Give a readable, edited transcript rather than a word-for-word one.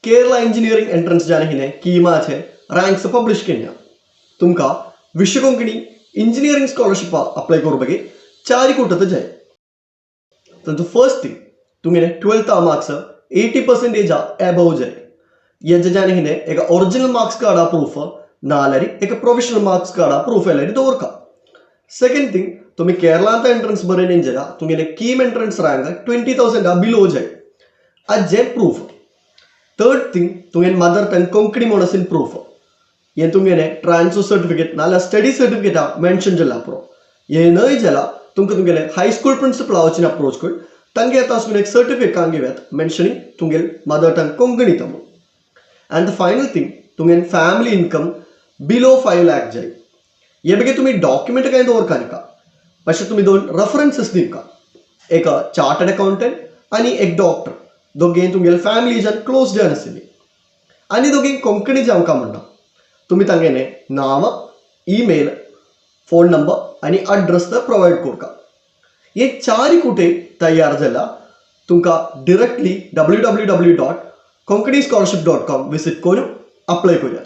Kerala engineering entrance जाने कीमाचे ranks publish केल्या. तुमकां विश्व कोंकणी इंजिनियरिंग स्कॉलरशिपा अप्लाय करपाक चारी कुटत जाय. तांचो फर्स्ट थिंग, तुमगेले ट्वेल्था मार्क्स 80 पर्सेंटेज एबोव जाय. हेजे जाने हिने एक ഒറിജിനൽ മാർക്സ് കാർഡ് പ്രൂഫ് നാലരി एक പ്രൊവിഷണൽ മാർക്സ് കാർഡ് പ്രൂഫ് എല്ലാവരും दवरका. सेकंड थिंग, तुम्ही केरळांत एंट्रन्स बरें जाल्यार तुमगेले कीम एंट्रन्स रँक 20,000 बिलो जाय, आजे प्रूफ. थर्ड थिंग, तुमगेले मदर टंग कोंकणी म्हणून प्रूफ. हे तुमगेले ट्रान्सफर सर्टिफिकेट नाल्यार स्टडी सर्टिफिकेट मेन्शन जाल्यार पुरो. हे न्हय जाल्यार तुमकां तुमगेले हायस्कूल प्रिन्सिपल वचून अप्रोच कर, तांगे आतां एक सर्टिफिकेट काडून घेवयात मेन्शनिंग तुमगेले मदर टंग कोंकणी म्हणून. अँड the final thing, तुमगेले फॅमिली इन्कम बिलो 5 लॅक जाय. हे बगे तुम्ही डॉक्युमेंट काय दवरका नाका, मातशें तुमी दोन रेफरन्सीस दिवका, एक चार्टर्ड अकाउंटंट आनी एक डॉक्टर. दोगें तुमगेले फॅमिलीच्यान क्लोज जावन आसली आनी दोगीं कोंकणी जावंका म्हणना. तुमी तांगेले नांव, ईमेल, फोन नंबर आनी अड्रेस प्रोवायड करका. हे चारी कुटे तयार जाल्यार तुमकां directly www.konkanischolarship.com visit करून अप्लाय करूयात.